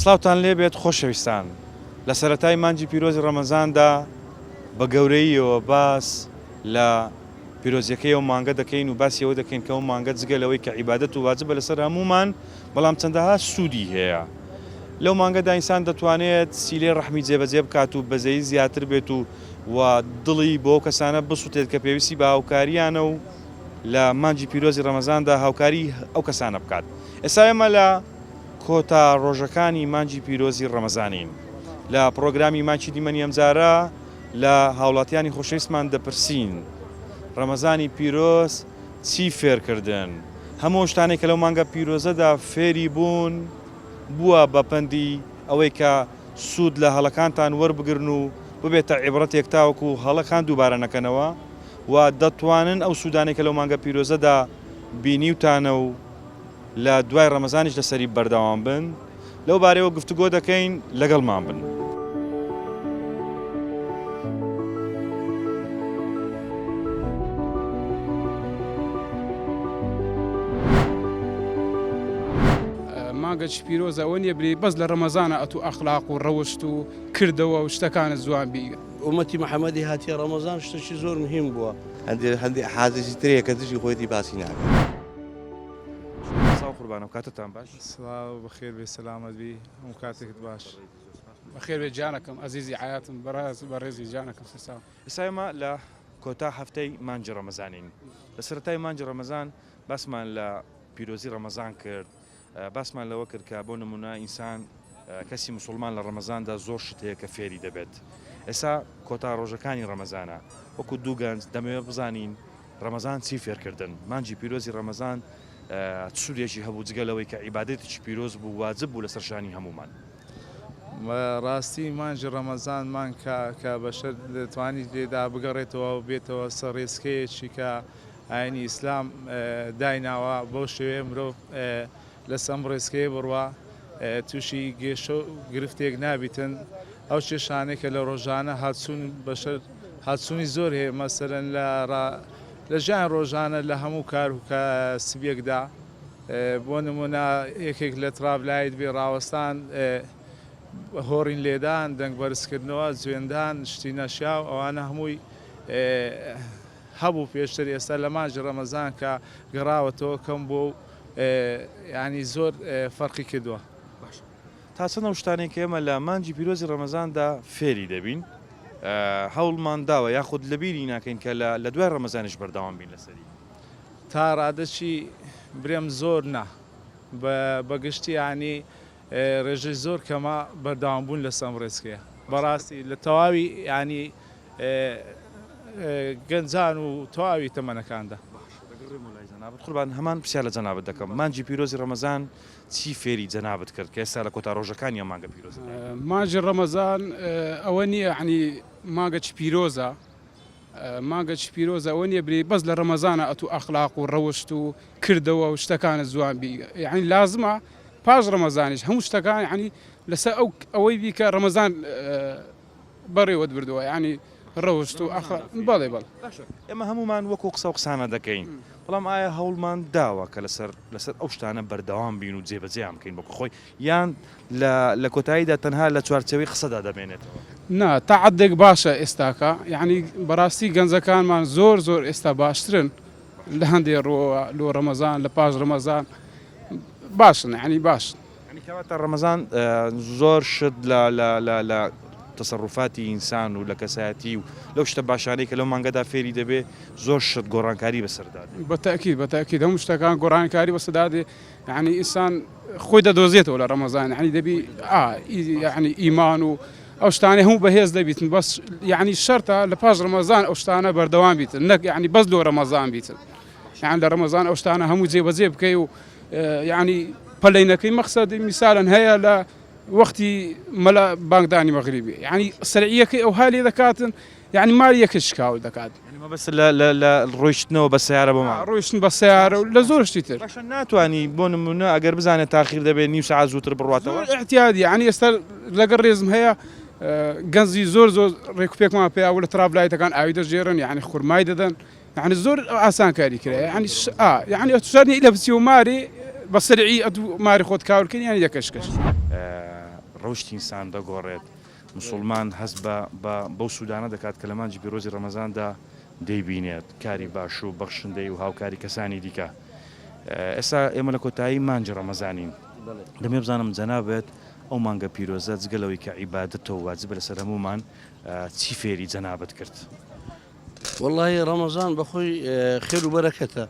سڵاوتان لێبێت خۆشەویستان لە سەرەتای مانگی پیرۆزی ڕەمەزاندا بە گەورەییەوە باس لە پیرۆزیەکەی ئەو مانگە دەکەین و باسی ئەوە دەکەین کە ئەو مانگە جگە لەوەی کە عیبادەت و واجبە لەسەر هەموومان بەڵام چەندەها سوودی هەیە لەو مانگەدا ئینسان دەتوانێت سیلەی ڕەحمی جێبەجێ بکات و بەزەیی زیاتر بێت و و دڵی بۆ ئەو کەسانە بسوتێت کە پێویستی بە هاوکاریانە و لە مانگی پیرۆزی ڕەمەزاندا هاوکاری ئەو کەسانە بکات ئێستا ئێمە لە کۆتا ڕۆژەکانی مانگی پیرۆزی ڕەمەزانین لە پڕۆگرامی ماکی دیمەنی ئەمجارە لە هاوڵاتیانی خۆشەویستمان دەپرسین ڕەمەزانی پیرۆز چی فێرکردن؟ هەموو ئەو شتانەی کە لەو مانگە پیرۆزەدا فێری بوون بووە بە پەندی ئەوەی کە سوود لە هەڵەکانتان وەربگرن و ببێتە عیبرەتێک تاوەکو هەڵەکان دووبارە نەکەنەوە و دەتوانن ئەو سوودانەی کە لەو مانگە پیرۆزەدا بینیوتانە و لە دوای ڕەمەزانیش لەسەری بەردەوام بن لەو بارەیەوە گفتوگۆ دەکەین لەگەڵمان بن. مانگەکی پیرۆزە ئەوە نییە برێی بەس لە ڕەمەزانە ئەتوو ئەخلاق و ڕەوشت و کردەوە و شتەکانت جوان بی. ئومەتی محەمەدی هاتیە ڕەمەزان شتەکی زۆر مهیم بووە. هەندێ هەندێ حازێکی ترەیە کە دژی خۆیەتی باسی ناکات. سڵاو قوربان ئەو کاتەتان باش. سڵاو بەخێر بێی سەلامەت بی هەموو کاتێکت باش. بەخێر بێی گیانەکەم ئەزیزی حەیاتم بەڕێز بەڕێزی گیانەکەم سەرچاوم. ئێستا ئێمە لە کۆتا هەفتەی مانگی ڕەمەزانین لە سەرەتای مانگی ڕەمەزان باسمان لە پیرۆزی ڕەمەزان کرد باسمان لەوە کرد کە بۆ نمونە ئینسان کەسی مسوڵمان لە ڕەمەزاندا زۆر شت هەیە کە فێری دەبێت ئێستا کۆتا ڕۆژەکانی ڕەمەزانە وەکو دوو گەنج دەمەوێت بزانین ڕەمەزان چی فێرکردن مانگی پیرۆزی ڕەمەزان چ سوودێکی هەبوو جگە لەوەی کە عیبادەتێکی پیرۆز بوو واجب بوو لەسەر شانی هەموومان. ڕاستی مانگی ڕەمەزان مانگە کە بەشەر دەتوانیت لێدا بگەڕێتەوە و بێتەوە سەر ڕێچکەیەکی کە ئاینی ئیسلام دایناوە بەو شێوەیە مرۆڤ لەسەر ئەم ڕێچکەیە بڕوا تووشی گێشە و گرفتێک نابیتن ئەو کێشانەی کە لە ڕۆژانە هاتچوون بەشەر هاتچوونی زۆر هەیە مەسەلەن لە لە ژیان ڕۆژانە لە هەموو کار و کاسبیەکدا بۆ نمونە یەکێک لە traffic light بێ ڕاوەستان هۆڕین لێدان دەنگ بەرزکردنەوە جوێندان شتی نەشیاو ئەوانە هەمووی هەبوو پێشتر ئێستا لە مانگی ڕەمەزان کە گەڕاوەتەوە کەم بووە و یانی زۆر فەرقی کردووە. باشە تا چەند ئەو شتانەی کە ئێمە لە مانگی پیرۆزی ڕەمەزاندا فێری دەبین هەوڵمان داوە یاخود لەبیری ناکەین کە لە دوای ڕەمەزانیش بەردەوام بین لەسەری؟ تا ڕادەکی برێم زۆر نا بە گشتی یانی ڕێژەی زۆر کەمە بەردەوام بوون لەسەر ئەم ڕێچکەیە بەڕاستی لە تەواوی یانی گەنجان و تەواوی تەمەنەکاندا. باشە دەگەڕێمەوە لای جەنابت قوربان هەمان پرسیار لە جەنابت دەکەم مانگی پیرۆزی ڕەمەزان چی فێری جەنابت کرد کە ئێستا لە کۆتا ڕۆژەکانی ئەم مانگە پیرۆزەدای؟ مانگی ڕەمەزان ئەوە نییە یانی مانگەکی پیرۆزە مانگەکی پیرۆزە ئەوە نییە برێی بەس لە ڕەمەزانە ئەتوو ئەخلاق و ڕەوشت و کردەوە و شتەکانت جوان بی یانی لازمە پاش ڕەمەزانیش هەموو شتەکان یانی لەسەر ئەو ئەوەی بی کە ڕەمەزان بەڕێوەت بردووە یانی ڕەوشت و ئەخ بەڵێ بەڵێ. باشە ئێمە هەموومان وەکو قسە و قسانە دەکەین بەڵام ئایا هەوڵمان داوە کە لەسەر لەسەر ئەو شتانە بەردەوام بین و جێبەجێیان بکەین وەکو خۆی یان لە لە کۆتاییدا تەنها لە چوارچێوەی قسەدا دەمێنێتەوە؟ نا تا عەدێک باشە ئێستاکە یانی بەڕاستی گەنجەکانمان زۆر زۆر ئێستا باشترن لە هەندێ ڕووەوە لۆ ڕەمەزان لە پاش ڕەمەزان باشن یانی باشن. یانی کەواتە ڕەمەزان زۆر شت لە لە لە لە تەسەروفاتی ئینسان و لە کەسایەتی و لەو شتە باشانەی کە لەو مانگەدا فێری دەبێ زۆر شت گۆڕانکاری بەسەردا دێ. بە تەئکید بە تەئکید هەموو شتەکان گۆڕانکاری بەسەردا دێ یانی ئینسان خۆی دەدۆزێتەوە لە ڕەمەزان یانی دەبی ئا یانی ئیمان و ئەو شتانەی هەموو بەهێز دەبیتن بەس یانی شەرتە لە پاش ڕەمەزان ئەو شتانە بەردەوام بیتن نەک یانی بەس لۆ ڕەمەزان بیتن یان لە ڕەمەزان ئەو شتانە هەموو جێبەجێ بکەی و یانی پەلەی نەکەی مەخسەد میسالەن هەیە لە وەختی مەلا بانگدانی مەغریبی یانی سەرعیەکەی ئەوها لێ دەکاتن یانی ماری یەکە شکاو دەکات. یانی مەبەست لە لە لە ڕۆیشتنەوە بە سەیارە بۆ ماڵ. ڕۆیشتن بە سەیارە و لە زۆر شتی تر. باشە ناتوانی بۆ نمونە ئەگەر بزانێت تاخیر دەبێت نیو سەعات زووتر بڕواتەوە؟ زۆر ئیعتیادی یانی ئێستا لەگەڵ ڕێزم هەیە گەنجی زۆر زۆر ڕێک و پێکمان پێیا و لە traffic light ەکان ئاوی دەژێرن یانی خورمای دەدەن یانی زۆر ئاسانکاری کرا یانی ئا یانی ئەتوو شەرت نیە ئیلا بچی و ماری بە سەرعی ئەتوو ماری خۆت کاول کەی یانی یەکەش کەش. ڕەوشتی ئینسان دەگۆڕێت، مسوڵمان هەست بە بە بەو سوودانە دەکات کە لە مانگی پیرۆزی ڕەمەزاندا دەیبینێت، کاری باش و بەخشندەیی و هاوکاری کەسانی دیکە. ئێستا ئێمە لە کۆتایی مانگی ڕەمەزانین، دەمەوێت بزانم جەنابت ئەو مانگە پیرۆزە جگە لەوەی کە عیبادەتە و واجبە لەسەر هەموومان، چی فێری جەنابت کرد؟ وەڵاهی ڕەمەزان بەخۆی خێر و بەرەکەتە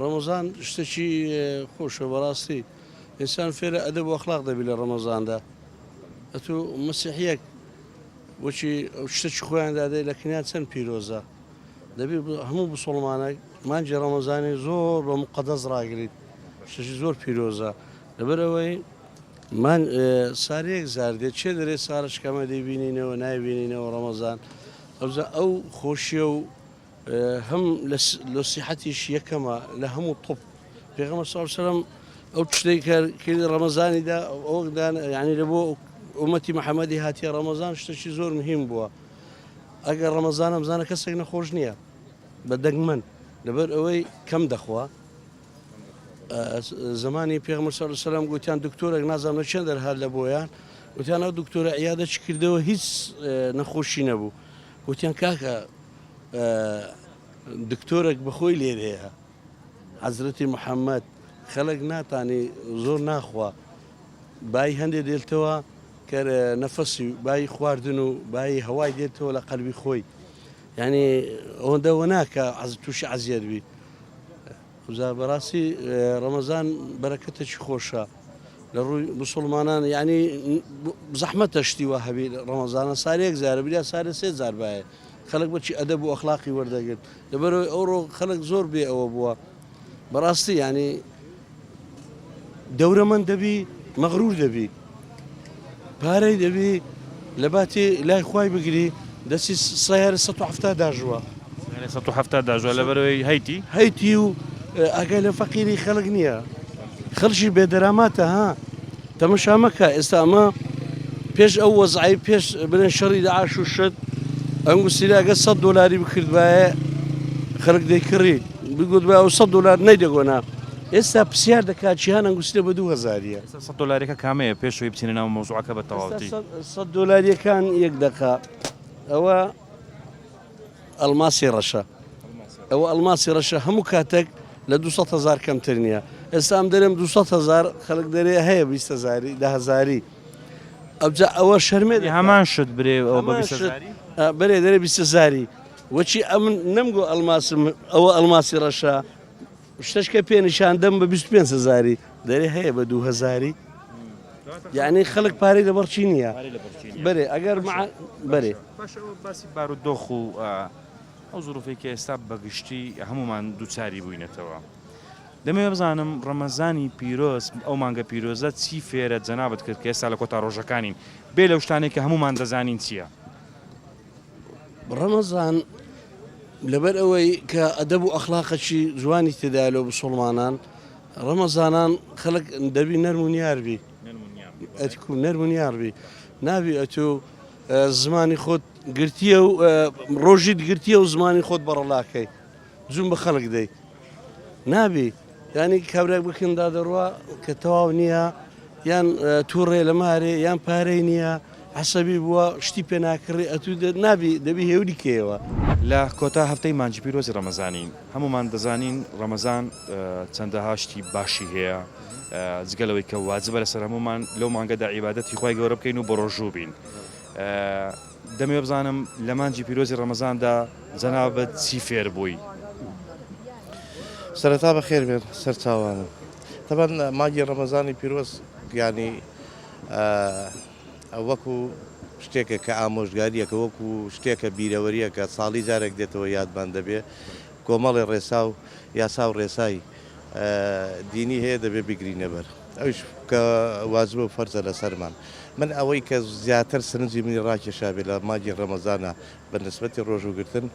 ڕەمەزان شتێکی خۆشە بەڕاستی ئینسان فێرە ئەدەب و ئەخلاق دەبی لە ڕەمەزاندا ئەتوو مەسیحیەک وەکی ئەو شتێکی خۆیان دادەی لە کنیان چەند پیرۆزە دەبی هەموو بسڵمانێک مانگی ڕەمەزانی زۆر بە مقەدەس ڕاگریت شتێکی زۆر پیرۆزە لەبەرئەوەی من سارەیەک زار دێت چێ دەرێ سارەش کەمە دەیبینینەوە نایبینینەوە ڕەمەزان ئەوجا ئەو خۆشیە و هەم لە سیحەتیش یەکەمە لە هەموو طب پێغەمبەر صلی الله علیه وسلم ئەو شتەی کە کردی ڕەمەزانیدا ئەوەدان یعنی لە بۆ ئومەتی محەممەدی هاتیە ڕەمەزان شتێکی زۆر مهم بووە ئەگەر ڕەمەزانە بزانە کەسێک نەخۆش نییە بە دەگمەن لەبەر ئەوەی کەم دەخوا زمانی پێغەمبەر صلی الله علیه وسلم گوتیان دکتۆرێک نازانم لە چێن دەرهات لە بۆیان وتیان ئەو دکتۆرە عیادە چ کردەوە هیچ نەخۆشی نەبوو وتیان کاکە دکتۆرێک بەخۆی لێرەیە حەزرەتی محەممەد خەڵک ناتانی زۆر ناخوا بای هەندێ دێتەوە کە نەفەسی بای خواردن و بای هەوای دێتەوە لە قەلبی خۆی یعنی ئەوەندەوە ناکە تووشی عەزیەت بی جا بەڕاستی ڕەمەزان بەرەکەتێکی خۆشە لە ڕووی مسلمانان یعنی زەحمەتە شتی وا هەبی ڕەمەزانە سارێک زارە بریا سارە سێ جار باە خەڵک بەچی ئەدەب و ئەخلاقی وەردەگرت لەبەرەوەی ئەوڕۆ خەڵک زۆر بێ ئەوە بووە بەڕاستی ینی دەورەمەند دەبی مەغرور دەبی پارەی دەبی لە باتی لای خوای بگری دەچی سەیارە 170 داژوە. سەیارە 170 داژوە لەبەرئەوەی هەیتی؟ هەیتی و ئاگای لە فەقیری خەڵک نییە خەڵکی بێ دەراماتە ها تەمەشا مەکە ئێستا ئەمە پێش ئەو وەزعی پێش بڵێن شەڕی داعش و شت ئەنگوستیلە ئەگەر 100 دۆلاری بکردبایە خەڵک دەیکڕی بگوتبایە ئەو 100 دۆلار نەیدەگۆنا ئێستا پرسیار دەکات جیهان ئەنگوستیلە بە دوو هەزاریە. ئێستا سەت دۆلاریەکە کامەیە پێش ئەوەی بچینە ناو مەوزوعەکە بە تەواوەتی؟ ئێستا سەت دۆلاریەکان یەک دەقە ئەوە ئەڵماسی ڕەشە ئەوە ئەڵماسی ڕەشە هەموو کاتێک لە 200 هزار کەمتر نییە ئێستا ئەم دەرێم 200 هزار خەڵک دەرێ هەیە 20 هزاری دە هزاری ئەوجا ئەوە شەرمێ هەمان شت برێ ئەوە بە 20 هزاری بەرێ دەرێ 20 هزاری وەچی ئەمن نەمگۆ ئەڵماسم ئەوە ئەڵماسی ڕەشە شتەش کە پێ نیشان دەم بە 25 هزاری دەرێ هەیە بە دوو هزاری یعنی خەڵک پارەی لەبەر چی نییە بەرێ ئەگەر بەرێ باش ئەوە باسی بارودۆخ و ئەو زروفەی کە ئێستا بەگشتی هەمومان دووچاری بووینەتەوە دەمەوێت بزانم ڕەمەزانی پیرۆز ئەو مانگە پیرۆزە چی فێرە جەنابت کرد کە ئێستا لە کۆتا ڕۆژەکانین بێ لەو شتانەی کە هەمومان دەزانین چییە؟ ڕەمەزان لەبەر ئەوەی کە ئەدەب و ئەخلاقەکی جوانی تێدایە لۆ بسوڵمانان ڕەمەزانان خەڵک دەبی نەرم و نیار بی ئەتکو نەرم و نیار بی نابی ئەتو زمانی خۆت گرتیە و ڕۆژیت گرتیە و زمانی خۆت بەڕەلاکەی جوون بە خەڵک دەی نابی یانی کابرای بکن دادەڕوا کە تەواو نییە یان تووڕێ لە مارێ یان پارەی نییە عسەبی بووە شتی پێ ناکڕی ئەتوو نابی دەبی هێوری کەیەوە. لە کۆتا هەفتەی مانگی پیرۆزی ڕەمەزانین، هەموومان دەزانین ڕەمەزان چەندەها شتی باشی هەیە، جگە لەوەی کە واجبە لەسەر هەموومان لەو مانگەدا عیبادەتی خوای گەورە بکەین و بەڕۆژوو بین. دەمەوێت بزانم لە مانگی پیرۆزی ڕەمەزاندا جەنابت چی فێر بووی؟ سەرەتا بەخێر بێن سەر چاوانم. تەبەن مانگی ڕەمەزانی پیرۆز یانی وەکو شتێکە کە ئامۆژگاریەکە وەکو شتێکە بیرەوەریەکە ساڵی جارێک دێتەوە یادمان دەبێ کۆمەڵی ڕێسا و یاسا و ڕێسای دینی هەیە دەبێ بیگرینە بەر ئەویش کە واجبە و فەرزە لەسەرمان من ئەوەی کە زیاتر سرنجی منی ڕاکێشابێ لە مانگی ڕەمەزانە بە نسبەتی ڕۆژووگرتن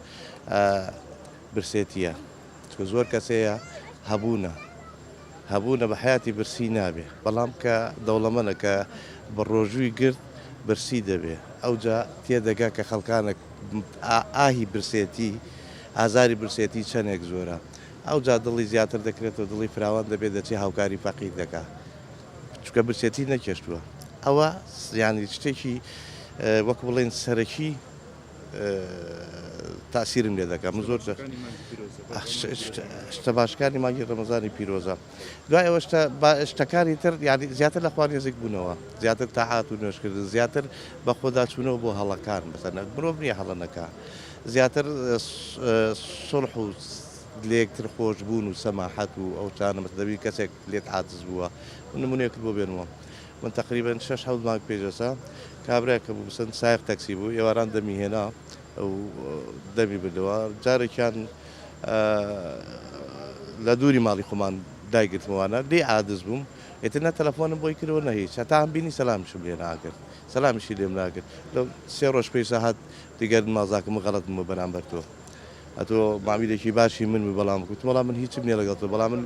برسێتیە چونکە زۆر کەس هەیە هەبوونە هەبوونە بە حەیاتی برسی نابێ بەڵام کە دەوڵەمەنە کە بە ڕۆژووی گرت برسی دەبێ ئەوجا تێدەگا کە خەڵکانە ئاهی برسێتی ئازاری برسێتی چەنێک زۆرە ئەوجا دڵی زیاتر دەکرێتەوە دڵی فراوان دەبێت دەچێ هاوکاری فەقیر دەکا چونکە برسێتی نەکێشتووە. ئەوە یانی شتێکی وەک بڵێن سەرەکی تاسیرم لێ دەکات من زۆر شتە باشەکانی مانگی ڕەمەزانی پیرۆزە دوای ئەوە شتە شتەکانی تر یعنی زیاتر لە خوا نێزیک بوونەوە زیاتر تاعات و نوێژکردن زیاتر بە خۆدا چوونەوە بۆ هەڵەکان بەسەر مرۆڤ نییە هەڵە نەکا زیاتر سڵح و لەیەکتر خۆش بوون و سەماحەت و ئەو شتانە مەسەلەن دەبینی کەسێک لێت عاجز بووە من نمونەیەکت بۆ بێنمەوە من تەقریبەن شەش حەوت مانگ پێش ئێستا کابرایەک هەبوو بسن سایەق تەکسی بوو ئێواران دەمی هێنا و دەمی بردەوە جارێکیان لە دووری ماڵی خۆمان دایگرتمەوانە لێی عادز بووم ئیتر نە تەلەفۆنم بۆی کردەوە نە هیچ هەتا ئەم بینی سەلامیشم لێ ناکرد سەلامیشی لێم ناکرد لە سێ ڕۆژ پێش هات دیگەر مازاکم غەڵەت بوومە بەرامبەر تۆ ئەتۆ مامیلێکی باشی من بووی بەڵام گوتم وەڵا من هیچم نییە لەگەڵ تۆ بەڵام من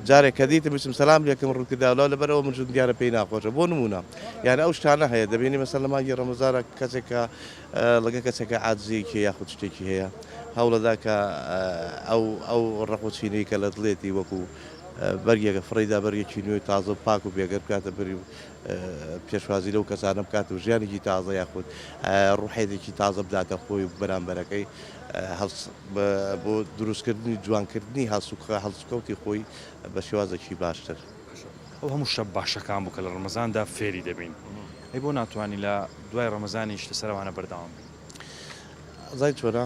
جارێک کە دیتم ویستم سەلام لێکم ڕووت کرداوە لەبەر ئەوە من ژن دیارە پێی ناخۆشە بۆ نموونە یان ئەو شتانە هەیە دەبینی مەسەلەن لە مانگی ڕەمەزانە کەسێک کە لەگە کەسێکە عاجزیەکی هەیە یاخود شتێکی هەیە هەوڵەدا کە ئەو ئەو ڕق و چینەی کە لە دڵێتی وەکو بەرگێکە فڕێیدا بەرگێکی نوێ و تازە و پاک و بێگەرد بکاتە بەری و پێشوازی لەو کەسانە بکات و ژیانێکی تازە یاخود ڕوحێتێکی تازە بداتە خۆی و بەرامبەرەکەی بۆ دروستکردنی جوانکردنی هەڵسوکەوتی خۆی بە شێوازێکی باشتر. ئەو هەموو شتە باشەکان بوو کە لە ڕەمەزاندا فێری دەبین، ئەی بۆ ناتوانی لە دوای ڕەمەزانیش لەسەر ئەوانە بەردەوام بین؟ ئەزانی چۆنە؟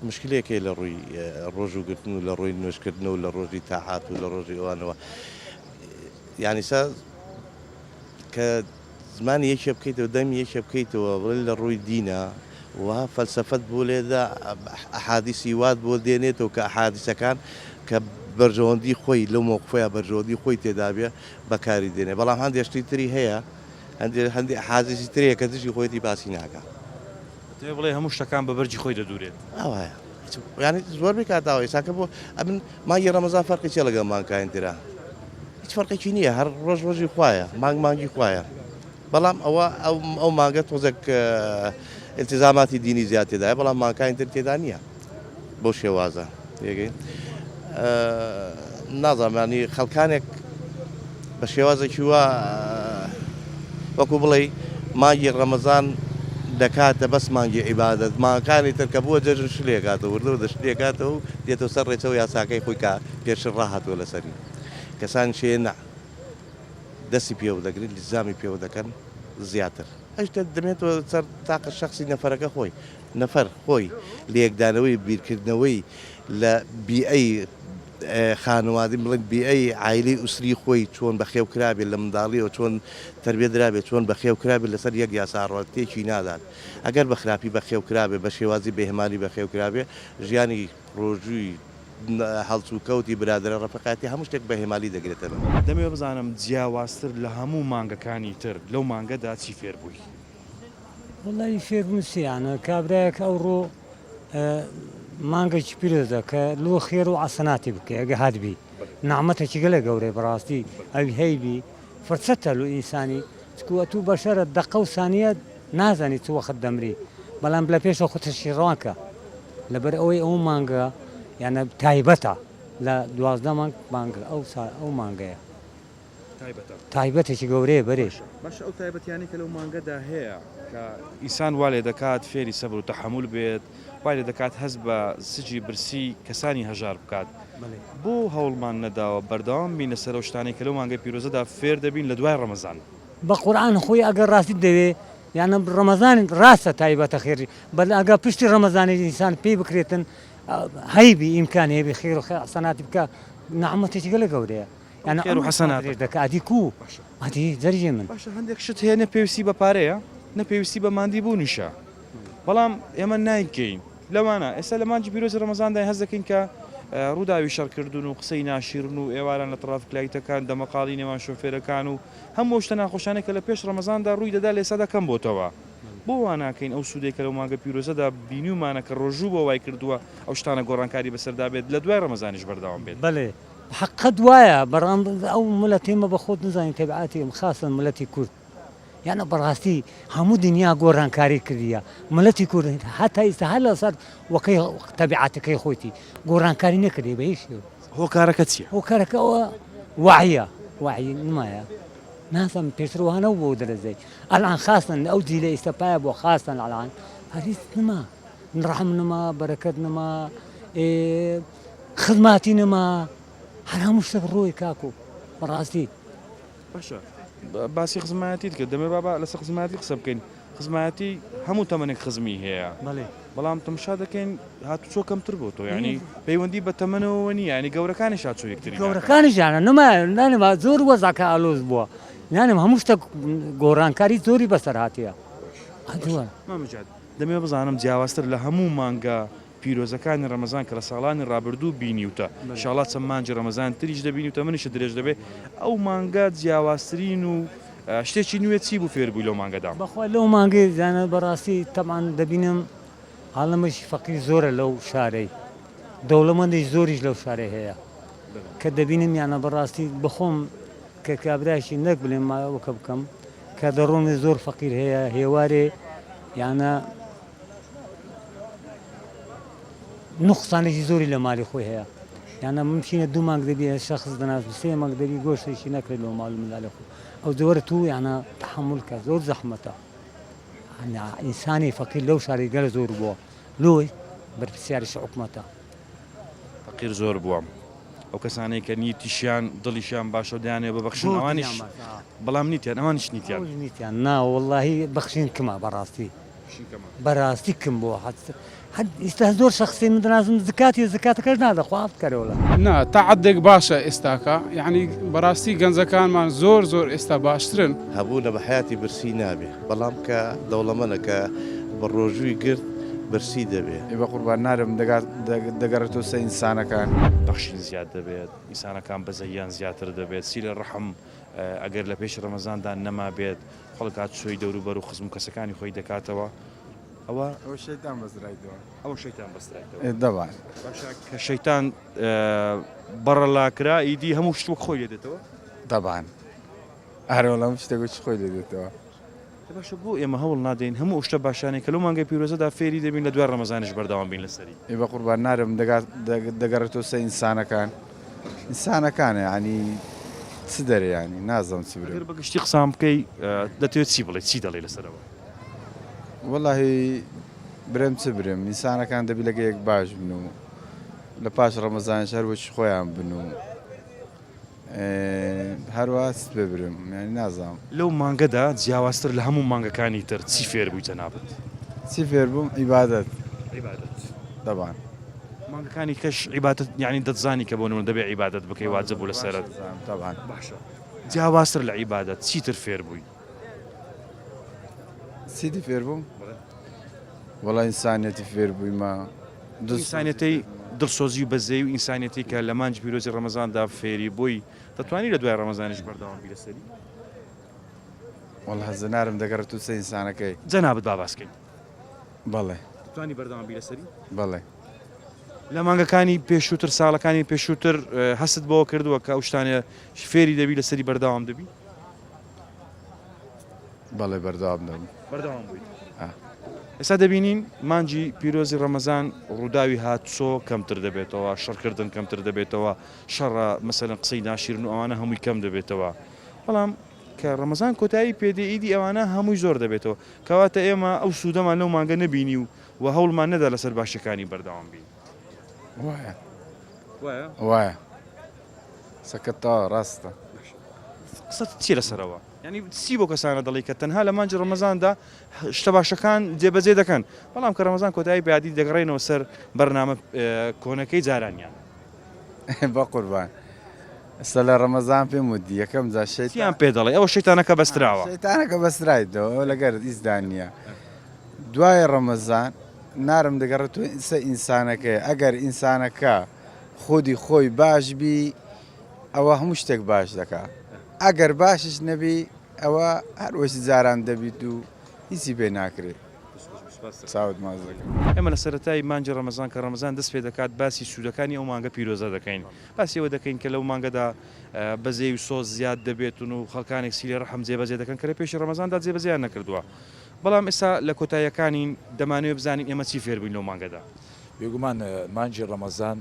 مشکلەیەک هەیە لە ڕووی ڕۆژوو گرتن و لە ڕووی نوێژکردن و لە ڕۆژی تاعات و لە ڕۆژی ئەوانەوە یانی سا کە زمانی یەکێ بکەیتەوە دەمی یەکێ بکەیتەوە بڵێ لە ڕووی دینە و فەلسەفەت بۆ لێدا ئەحادیسی وات بۆ دێنێتەوە کە ئەحادیسەکان کە بەرژەوەندی خۆی لەو مەوقفەیە بەرژەوەندی خۆی تێدابێ بەکاری دێنێ بەڵام هەندێک شتی تری هەیە هەندێ هەندێ ئەحادیسی تری هەیە کە دژی خۆیەتی باسی ناکا. دەتەوێ بڵێی هەموو شتەکان بە بەرگی خۆی دەدوورێت؟ ئاوایە یانی زۆربەی کات ئاوایە ئێستا کە بۆ ئەمن مانگی ڕەمەزان فەرقی چیە لەگەڵ مانگەکانی ترا هیچ فەرقێکی نییە هەر ڕۆژ ڕۆژی خوایە مانگ مانگی خوایە بەڵام ئەوە ئەو ئەو مانگە تۆزێک التزاماتی دینی زیاد تێدایە بەڵام مانگەکانی تر تێدا نییە بەو شێوازە تێگەی نازانم ینی خەڵکانێک بە شێوازێکی وا وەکو بڵێ مانگی ڕەمەزان دەکاتە بەس مانگی عیبادەت مانگەکانی تر کە بووە جەژن شلێکاتەوە وردە وردە شلێکاتەوە و دێتەوە سەر ڕێچە و یاساکەی خۆی کە پێشتر ڕاهاتووە لەسەری کەسانی شێ نا دەستی پێوە دەگرن التزامی پێوە دەکەن زیاتر ئەش دەمێتەوە سەر تاقە شخصی نەفەرەکە خۆی نەفەر خۆی لێکدانەوەی بیرکردنەوەی لە بیئەی خانەوادی بڵێن بیئەی عایلەی ئوسری خۆی چۆن بەخێو کرابێت لە منداڵیەوە چۆن تەربیە درابێت چۆن بەخێو کرابێت لەسەر یەک یاسا ڕۆ تێکی نادات ئەگەر بە خراپی بەخێو کرابێت بە شێوازی بێهمالی بەخێو کرابێت ژیانی ڕۆژووی هەڵسوکەوتی برادەرە ڕەفیقایەتی هەموو شتێک بە هێمالی دەگرێتە بەر. دەمەوێت بزانم جیاوازتر لە هەموو مانگەکانی تر لەو مانگەدا چی فێر بووی؟ وەڵایی فێربوون سیانە کابرایەک ئەوڕۆ مانگێکی پیرۆزە کە لۆ خێر و عەسەناتی بکەی ئەگە هاتبی نەعمەتێکی گەلێ گەورەی بەڕاستی ئەوی هەیبی فرسەتە لۆ ئینسانی چکو ئەتوو بەشەرە دەقە و سانیە نازانی چ وەخت دەمری بەڵام لە پێشەوە خۆت شیڕەوان کە لەبەر ئەوەی ئەو مانگە یانە تایبەتە لە 12 مانگ مانگ ئەو ئەو مانگەیە تایبەتە. تایبەتێکی گەورەیە بەرێ. باشە ئەو تایبەتیانەی کە لەو مانگەدا هەیە کە ئینسان وا لێ دەکات فێری سەبر و تەحەمول بێت، وای لێ دەکات هەست بە سکی برسی کەسانی هەژار بکات، بۆ هەوڵمان نەداوە بەردەوام بین لەسەر ئەو شتانەی کە لەو مانگە پیرۆزەدا فێر دەبین لە دوای ڕەمەزان؟ بە قورئان خۆی ئەگەر ڕاستیت دەوێ یانە ڕەمەزان ڕاستە تایبەتە خێر بەس ئەگەر پشتی ڕەمەزانیش ئینسان پێی بکرێتن هەیبی ئیمکان هەیبی خێر و حەسەناتی بکا نەعمەتێکی گەلە گەورەیە. یانی خێر و حەسەنات دەکا ئەدی کو ئەدی جەرگی من. باشە هەندێک شت هەیە نە پێویستی بە پارەیە نە پێویستی بە ماندی بوونیشە بەڵام ئێمە نایکەین لەوانە ئێستا لە مانگی پیرۆزی ڕەمەزاندا هەست دەکەین کە ڕووداوی شەڕکردن و قسەی ناشیرن و ئێواران لە تڕافیک لایتەکان دەمەقاڵی نێوان شۆفێرەکان و هەموو ئەو شتە ناخۆشانەی کە لە پێش ڕەمەزاندا ڕووی دەدا لە ئێستادا کەم بۆتەوە بۆ وا ناکەین ئەو سوودەی کە لەو مانگە پیرۆزەدا بینیومانە کە ڕۆژوو بۆ وای کردووە ئەو شتانە گۆڕانکاری بەسەردا بێت لە دوای ڕەمەزانیش بەردەوام بێت. بەڵێ حەقت وایە بەڕام ئەو ملەتەی مە بەخۆت نزانی تەبعاتی ئەم خاسەن ملەتی کورد یانە بەڕاستی هەموو دنیا گۆڕانکاری کردیە ملەتی کورد هەتا ئیستا هەر لەسەر وەکەی تەبعاتەکەی خۆیتی گۆڕانکاری نەکردی بە هیچ شێوە هۆکارەکە چییە؟ هۆکارەکە ئەوە وعیە وعی نمایە. نازانم پێشتر وها نەبوو بەو دەرەجەی ئەلان خاستن ئەو جیلە ئیستا پایە بووە خاستن ئەلان هەر هیچ نما ڕەحم نما بەرەکەت نما ئێ خزماتی نما هەر هەموو شتێک ڕۆی کاکو بەڕاستی. باشە باسی خزمایەتیت کرد دەمەوێت بابا لەسەر خزمایەتی قسە بکەین خزمایەتی هەموو تەمەنێک خزمی هەیە بەڵێ. بەڵام تەمشا دەکەین هاتوچۆ کەمتر بۆتەوە یانی پەیوەندی بە تەمەنەوە نییە یانی گەورەکانیش هاتوچۆ یەکتری ناکەن. گەورەکانیش یانە نما نانما زۆر وەزعەکە ئالۆز بووە نانم هەموو شتێک گۆڕانکاری زۆری بەسەر هاتیە هاتووە. مامە جاد دەمەوێت بزانم جیاوازتر لە هەموو مانگە پیرۆزەکانی ڕەمەزان کە لە ساڵانی ڕابردوو بینیوتە ئیشاڵا چەند مانگی ڕەمەزان تریش دەبینی و تەمەنیشت درێژ دەبێت ئەو مانگە جیاوازترین و شتێکی نوێ چی بوو فێر بووی لەو مانگەدا؟ بەخوا لەو مانگەی زانا بەڕاستی تەبعەن دەبینم عالەمێکی فەقیر زۆرە لەو شارەی دەوڵەمەندیش زۆریش لەو شارەی هەیە کە دەبینم یانە بەڕاستی بەخۆم کە کابرایکی نەک بلێم وەکە بکەم کە دەڕۆمێ زۆر فەقیر هەیە هێوارێ یانە نوقسانێکی زۆری لە مالی خۆی هەیە یانە ممکنە دوو مانگ دەبی شخص دەناس سێ مانگ دەبی گۆشتێکی نەکرێت لۆ ماڵ منداڵی خۆ ئەو جۆرە تو یانە تحمل کە زۆر زەحمەتە ئینسانی فەقیر لەو شاری گەل زۆر بووە لۆی بەرپرسیاریش حکومەتە. فەقیر زۆر بووە ئەو کەسانەی کە نیتیشیان دڵیشیان باشە و دەیانەوێت ببەخشن ئەوانیش بەڵام نیتیان ئەوانیش نیتیان. ئەوش نیتیان نا وەڵاهی بەخشین کمە بەڕاستی بەراستی کم بووە حەد حەد ئیستا زۆر شەخسی من دەناسم زکاتی زکاتەکەش نادا خوا عەفت کەرێ وەڵا. نا تا عەدێک باشە ئێستاکە یەعنی بەراستی گەنجەکانمان زۆر زۆر ئێستا باشترن. هەبوونە بە حەیاتی برسی نابێ بەڵام کە دەوڵەمەنە کە بە ڕۆژووی گرت برسی دەبێ. ئەی بەقوربان نارم دەگات دەگەڕێتەوە سەر ئینسانەکان. بەخشین زیاد دەبێت ئینسانەکان بەزەییان زیاتر دەبێت سیلە ڕەحم ئەگەر لە پێش ڕەمەزاندا نەمابێت خەڵک هاتوچۆی دەوروبەر و خزم و کەسەکانی خۆی دەکاتەوە ئەوە ئەوە شەیتان بەسترایتەوە. ئەوە شەیتان بەسترایتەوە. ئێ دەبان. باشە کە شەیتان بەڕەلا کرا ئیدی هەموو شت وەک خۆی لێ دێتەوە؟ دەبان. ئەرەوەڵا هەموو شتێک وەکی خۆی لێ دێتەوە. دە باشە بۆ ئێمە هەوڵ نادەین هەموو ئەو شتە باشانەی کە لەو مانگە پیرۆزەدا فێری دەبین لە دوای ڕەمەزانیش بەردەوام بین لەسەری؟ ئێ بەقوربان نارم دەگات دەگەڕێتەوە سەر ئینسانەکان. ئینسانەکانە یانی چ دەرێ یانی نازم چ برێم. ئەگەر بە گشتی قسان بکەی دەتەوێت چی بڵێی چی دەڵێی لەسەرەوە؟ وەڵاهی برێم چ برێم ئینسانەکان دەبی لەگە یەک باش بن و لە پاش ڕەمەزانیش هەر وەکی خۆیان بن و هەروا چت پێ برێم یانی نازانم. لەو مانگەدا جیاوازتر لە هەموو مانگەکانی تر چی فێر بووی جەنابت؟ چی فێر بووم؟ عیبادەت. عیبادەت. تەبعەن. مانگەکانی کەش عیبادەت یانی دەتزانی کە بۆ نمونە دەبێ عیبادەت بکەی واجب بوو لەسەرت. تەبعەن. باشە جیاوازتر لە عیبادەت چیتر فێر بووی؟ چیتر فێر بووم؟ وەڵا ئینسانیەتی فێر بوویمە. ئینسانیەتەی دڵسۆزی و بەزەیی و ئینسانیەتی کە لە مانگی پیرۆزی ڕەمەزاندا فێری بووی دەتوانی لە دوای ڕەمەزانیش بەردەوام بی لەسەری؟ وەڵا زنارم دەگەڕێت تو سەر ئینسانەکەی. جەنابت با باس کەین. بەڵێ. دەتوانی بەردەوام بی لەسەری؟ بەڵێ. لە مانگەکانی پێشووتر ساڵەکانی پێشووتر هەستت بەوە کردووە کە ئەو شتانە فێری دەبی لەسەری بەردەوام دەبی؟ بەڵێ بەردەوام دەبم. بەردەوام بوویت. ئێستا دەبینین مانگی پیرۆزی ڕەمەزان ڕووداوی هاتوچۆ کەمتر دەبێتەوە، شەڕکردن کەمتر دەبێتەوە، شەڕە مەسەلەن قسەی ناشیرن و ئەوانە هەمووی کەم دەبێتەوە. بەڵام کە ڕەمەزان کۆتایی پێ دێ ئیدی ئەوانە هەمووی زۆر دەبێتەوە. کەواتە ئێمە ئەو سوودەمان لەو مانگە نەبینی و و هەوڵمان نەدا لەسەر باشیەکانی بەردەوام بین. وایە. وایە؟ وایە. قسەکەت تەواو ڕاستە. قسەت چیە لەسەرەوە؟ یانی چی بۆ کەسانە دەڵێی کە تەنها لە مانگی ڕەمەزاندا شتە باشەکان جێبەجێ دەکەن بەڵام کە ڕەمەزان کۆتایی پێ هات دەگەڕێنەوە سەر بەرنامە کۆنەکەی جارانیان؟ بەقوربان ئێستا لە ڕەمەزان پێم وتی یەکەم جار شەیتان چیان پێ دەڵێی؟ ئەوە شەیتانەکە بەستراوە. شەیتانەکە بەسترایتەوە ئەوە لەگەر هیچدا نییە دوای ڕەمەزان نارم دەگەڕێتەوە سەر ئینسانەکەی ئەگەر ئینسانەکە خودی خۆی باش بی ئەوە هەموو شتێک باش دەکا ئەگەر باشش نەبی ئەوە هەر وەکی جاران دەبیت و هیچی پێ ناکرێ. چاوت ماچ دەکەم. ئێمە لە سەرەتای مانگی ڕەمەزان کە ڕەمەزان دەست پێ دەکات باسی سوودەکانی ئەو مانگە پیرۆزە دەکەین باسی ئەوە دەکەین کە لەو مانگەدا بەزەی و سۆز زیاد دەبێتن و خەڵکانێک سیلەی ڕەحم جێبەجێ دەکەن کە لە پێشی ڕەمەزاندا جێبەجێیان نەکردووە بەڵام ئێستا لە کۆتاییەکانین دەمانەوێت بزانین ئێمە چی فێر بووین لەو مانگەدا. بێگومان مانگی ڕەمەزان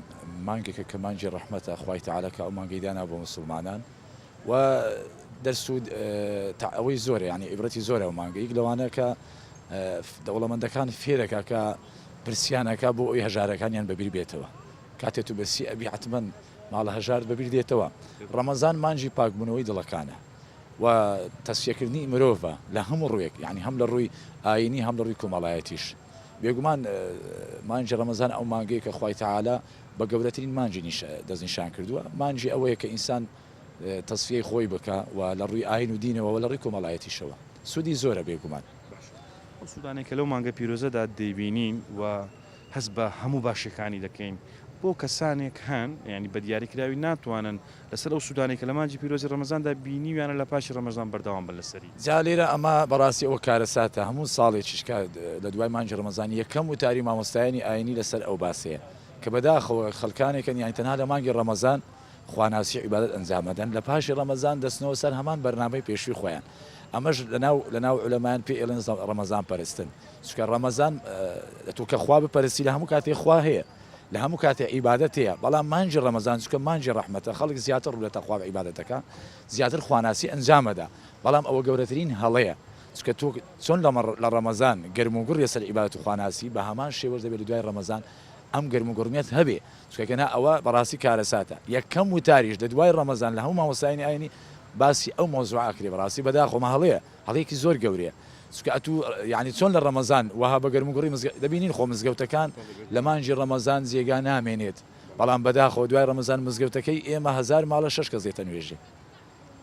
مانگێکە کە مانگی ڕەحمەتە خوای تەعالا کە ئەو مانگەی دانا بۆ موسڵمانان و. دەرس و ئەوەی زۆرە یانی عیبرەتی زۆرە ئەو مانگە یەک لەوانە کە دەوڵەمەندەکان فێرەکە کە برسیانەکە بۆ ئەوی هەژارەکانیان بەبیر بێتەوە کاتێ تو برسی ئەبی حتمما ماڵە هەژارت بەبیر دێتەوە ڕەمەزان مانجی پاکبوونەوەی دڵەکانە و تەسفیەکردنی مرۆڤە لە هەموو ڕووێک یانی هەم لە ڕووی ئاینی هەم لە ڕووی کۆمەڵایەتیش بێگومان مانگی ڕەمەزان ئەو مانگەیە کە خوای تەعالا بە گەورەترین مانگی دەستنیشان کردووە مانگی ئەوەیە کە ئینسان تەسفیەی خۆی بکا و لە ڕووی ئاین و دینەوە و لە ڕووی کۆمەڵایەتیشەوە سوودی زۆرە بێگومان. باشە ئەو سوودانەی کە لەو مانگە پیرۆزەدا دەیبینین و هەست بە هەموو باشیەکانی دەکەین بۆ کەسانێک هەن یانی بە دیاری کراوی ناتوانن لەسەر ئەو سوودانەی کە لە مانگی پیرۆزی ڕەمەزاندا بینیویانە لە پاشی ڕەمەزان بەردەوام بن لەسەری. جا لێرە ئەمە بەڕاستی ئەوە کارەساتە هەموو ساڵێکیش کە لە دوای مانگی ڕەمەزان یەکەم وتاری مامۆستایانی ئاینی لەسەر ئەو باسەیە کە بەداخەوە خەڵکانێکن یانی تەنها لە مانگی ڕەمەزان خواناسی عیبادەت ئەنجام ئەدەن لە پاشی ڕەمەزان دەچنەوە سەر هەمان بەرنامەی پێشووی خۆیان ئەمەش لەناو لەناو عولەمایان پێی ئەڵێن ڕەمەزان پەرستن چونکە ڕەمەزان تۆ کە خوا بپەرستی لە هەموو کاتێ خوا هەیە لە هەموو کاتێ عیبادەت هەیە بەڵام مانگی ڕەمەزان چونکە مانگی ڕەحمەتە خەڵک زیاتر ڕوو لە تەقوا و عیبادەتەکە زیاتر خواناسی ئەنجام ئەدا بەڵام ئەوە گەورەترین هەڵەیە چونکە تۆ چۆن لە ڕەمەزان گەرم و گوڕ لەسەر عیبادەت و خواناسی بە هەمان شێوەش دەبێت لە دوای ڕەمەزان ئەم گەرم و گوڕمیەت هەبێ چونکە گەنا ئەوە بەڕاستی کارەساتە یەکەم وتاریش لە دوای ڕەمەزان لە هەموو مامۆستایانی ئاینی باسی ئەو مەوزوعە ئەکرێ بەڕاستی بەداخەوە ئەمە هەڵەیە هەڵەیەکی زۆر گەورەیە چونکە ئەتوو یانی چۆن لە ڕەمەزان وەها بە گەرم و گوڕی مزگە دەبینین خۆ مزگەوتەکان لە مانگی ڕەمەزان جێگا نامێنێت بەڵام بەداخەوە دوای ڕەمەزان مزگەوتەکەی ئێمە هەزار ماڵە شەش کەس دێتە نوێژێ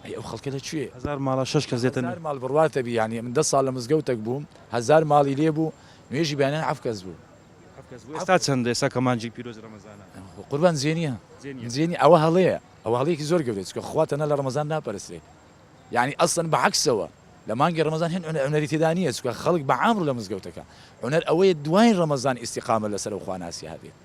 ئەی ئەو خەڵکە لە کوێ؟ هەزار ماڵە شەش کەس دێتە هەزار ماڵ بڕواتە بی یانی من دە ساڵ لە مزگەوتەک بووم هەزار ماڵی لێ بوو نوێژی بەیانیان حەفت کەس بوو. ئێستا چەندە ئێستا کە مانگی پیرۆزی ڕەمەزانە؟ قوربان جێ نییە جێ نییە ئەوە هەڵەیە ئەوە هەڵەیەکی زۆر گەورەیە چونکە خوا تەنها لە ڕەمەزان ناپەرسترێ یانی ئەسڵەن بە عەکسەوە لە مانگی ڕەمەزان هێند عونەری تێدا نییە چونکە خەڵک بە عام ڕوو لە مزگەوتەکە عونەر ئەوەیە دوای ڕەمەزان ئیستیقامە لەسەر ئەو خواناسی هەبێت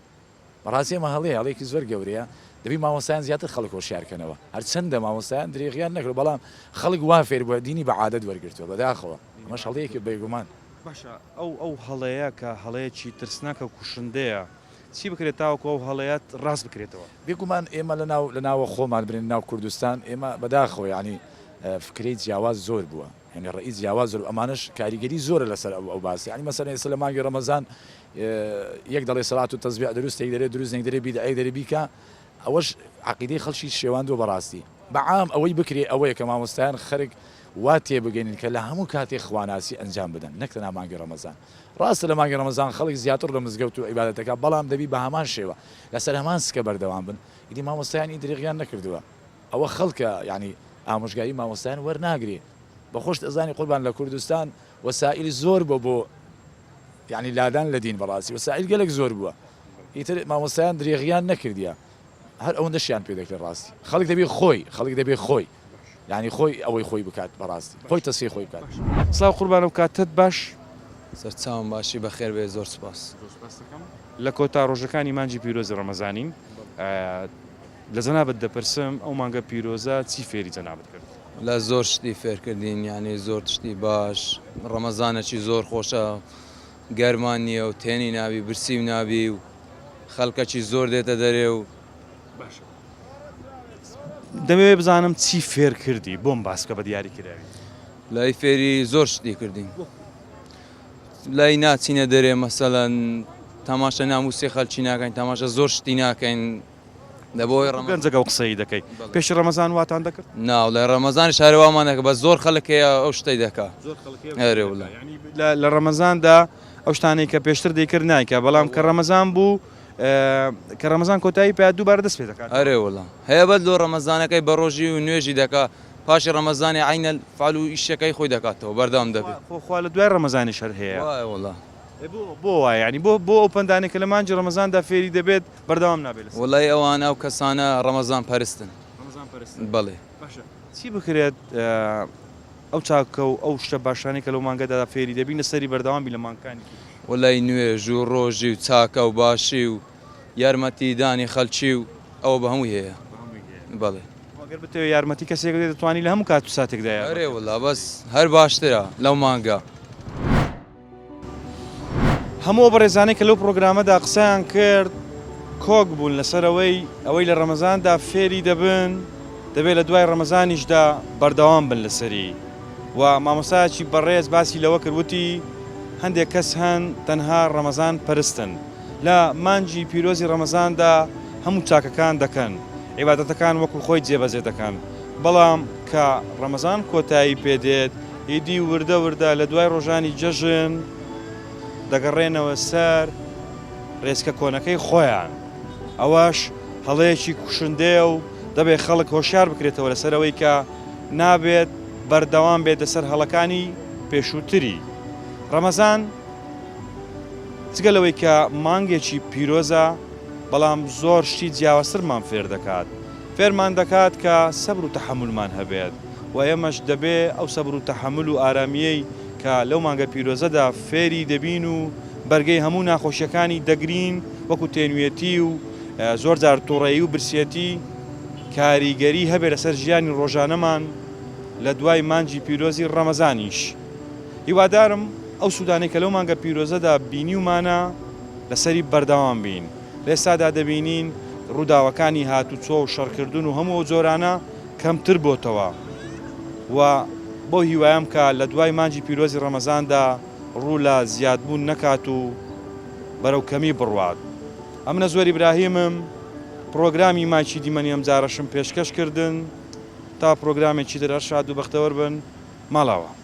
بەڕاستی ئەمە هەڵەیە هەڵەیەکی زۆر گەورەیە دەبی مامۆستایان زیاتر خەڵک هۆشیار کەنەوە هەرچەندە مامۆستایان درێغیان نەکرد بەڵام خەڵک وا فێر بووە دینی بە عادەت وەرگرتووە بەداخەوە ئەمەش هەڵەیەکی بێگومان. باشە ئەو ئەو هەڵەیە کە هەڵەیەکی ترسناکە و کوشندەیە چی بکرێت تاوەکو ئەو هەڵەیە ڕاست بکرێتەوە؟ بێگومان ئێمە لە ناو لە ناوە خۆمان برێن ناو کوردستان ئێمە بەداخەوە یانی فکرەی جیاواز زۆر بووە یانی ڕەئی جیاواز زۆر ئەمانەش کاریگەری زۆرە لەسەر ئەو ئەو باسە یانی مەسەلەن ئێستا لە مانگی ڕەمەزان یەک دەڵێ سەلات و تەزبیح دروستە یەک دەرێ دروست یەک دەرێ بیدعە یەک دەرێ بیکە ئەوەش عەقیدەی خەڵکی شێواندووە بەڕاستی بە عام ئەوەی بکرێ ئەوەیە کە مامۆستایان خەرک وا تێبگەینن کە لە هەموو کاتێک خواناسی ئەنجام بدەن نەک تەنها مانگی ڕەمەزان ڕاستە لە مانگی ڕەمەزان خەڵک زیاتر لە مزگەوت و عیبادەت دەکات بەڵام دەبی بە هەمان شێوە لەسەر هەمان سکە بەردەوام بن ئیدی مامۆستایان ئی درێغیان نەکردووە ئەوە خەڵکە یانی ئامۆژگاری مامۆستایان وەرناگرێ بەخۆشت ئەزانی قوربان لە کوردستان وەسائیل زۆر بۆ بۆ یانی لادان لە دین بەڕاستی وەسائیل گەلەک زۆر بووە ئیتر مامۆستایان درێغیان نەکردیە هەر ئەوەندەشیان پێ دەکرێت ڕاستی خەڵک دەبێ خۆی خەڵک دەبێ خۆی یانی خۆی ئەوەی خۆی بکات بەڕاستی خۆی تەسفیەی خۆی بکات. سڵاو قوربان ئەو کاتەت باش. سەرچاوم باشی بەخێر بێی زۆر سوپاس. زۆر سوپاست دەکەم. لە کۆتا ڕۆژەکانی مانگی پیرۆزی ڕەمەزانین لە جەنابت دەپرسم ئەو مانگە پیرۆزە چی فێری جەنابت کرد؟ وەلا زۆر شتی فێر کردین یانی زۆر شتی باش ڕەمەزانەکی زۆر خۆشە گەرما نییە و تێنی نابی برسی و نابی و خەڵکەکی زۆر دێتە دەرێ و. باشە دەمەوێ بزانم چی فێر کردی بۆم باس بکە بە دیاری کراوی. لای فێری زۆر شتی کردین لای ناچینە دەرێ مەسەلەن تەماشە ناموسی خەلکی ناکەین تەماشە زۆر شتی ناکەین دەبۆی ڕەمەزان گەنجەکە ئەو قسەی دەکەی پێشی ڕەمەزان واتان دەکرد؟ نا وڵای ڕەمەزانیش هەر وامان دەکرد بەس زۆر خەلک هەیە ئەو شتەی دەکا زۆر خەڵک هەیە ئەو شتەی ئەرێ دەکا وڵا یانی لە ڕەمەزاندا ئەو شتانەی کە پێشتر دەیکرد نایکا بەڵام کە ڕەمەزان بوو کە ڕەمەزان کۆتایی پێ هات دووبارە دەست پێ دەکاتەوە. ئەرێ وڵا هەیە بەس لۆ ڕەمەزانەکەی بەڕۆژی و نوێژی دەکا پاشی ڕەمەزانی عەینەل فعل و ئیشەکەی خۆی دەکاتەوە بەردەوام دەبێ. خۆ خوا لە دوای ڕەمەزانیش هەر هەیە. وایە وەڵا. ئێ بۆ بۆ وایە یانی بۆ بۆ ئەو پەندانەی کە لە مانگی ڕەمەزاندا فێری دەبێت بەردەوام نابێت لەسەری. وەڵای ئەوان ئەو کەسانە ڕەمەزان پەرستن. ڕەمەزان پەرستن. بەڵێ. باشە چی بکرێت ئەو چاکە و ئەو شتە باشانەی کە لەو مانگەدا فێری دەبین لەسەری بەردەوام بین لە مانگەکانی تریش؟ وەڵای نوێژ و ڕۆژی و چاکە و باشی و یارمەتی دانی خەلکی و ئەوە بە هەمووی هەیە. بە هەمووی هەیە. بەڵێ. خۆ گەر بتەوێ یارمەتی کەسێک بدەیت دەتوانی لە هەموو کات و ساتێکدا یارمەتی ئەرێ وەڵا بەس هەر باشترە لەو مانگە. هەموو ئەو بەڕێزانەی کە لەو پڕۆگرامەدا قسەیان کرد کۆک بوون لەسەر ئەوەی ئەوەی لە ڕەمەزاندا فێری دەبن. دەبێت لە دوای ڕەمەزانیشدا بەردەوام بن لەسەری و مامۆستایەکی بەڕێز باسی لەوە کرد وتی هەندێک کەس هەن تەنها ڕەمەزان پەرستن لە مانگی پیرۆزی ڕەمەزاندا هەموو چاکەکان دەکەن عیبادەتەکان وەکو خۆی جێبەجێ دەکەن بەڵام کە ڕەمەزان کۆتایی پێدێت ئیدی وردە وردە لە دوای ڕۆژانی جەژن دەگەڕێنەوە سەر ڕێچکە کۆنەکەی خۆیان ئەوەش هەڵەیەکی کوشندەیە و دەبێت خەڵک هۆشیار بکرێتەوە لەسەر ئەوەی کە نابێت بەردەوام بێت لەسەر هەڵەکانی پێشووتری. ڕەمەزان جگە لەوەی کە مانگێکی پیرۆزە بەڵام زۆر شتی جیاوازترمان فێر دەکات. فێرمان دەکات کە سەبر و تەحەمولمان هەبێت و ئێمەش دەبێ ئەو سەبر و تەحەمول و ئارامییەی کە لەو مانگە پیرۆزەدا فێری دەبین و بەرگەی هەموو ناخۆشیەکانی دەگرین وەکو تێنوێتی و زۆر جار توڕەیی و برسێتی کاریگەری هەبێت لەسەر ژیانی ڕۆژانەمان لە دوای مانگی پیرۆزی ڕەمەزانیش. هیوادارم ئەو سوودانەی کە لەو مانگە پیرۆزەدا بینیومانە لەسەری بەردەوام بین. لە ئێستادا دەبینین ڕووداوەکانی هاتوچۆ و شەڕکردن و هەموو ئەو جۆرانە کەمتر بۆتەوە و بەو هیوایەم کە لە دوای مانگی پیرۆزی ڕەمەزاندا ڕوو لە زیادبوون نەکات و بەرەو کەمی بڕوات. ئەمنە زۆر ئیبراهیمم پڕۆگرامی مایکی دیمەنی ئەمجارەشم پێشکەش کردن تا پڕۆگرامێکی تر هەر شاد و بەختەوەر بن ماڵاوا.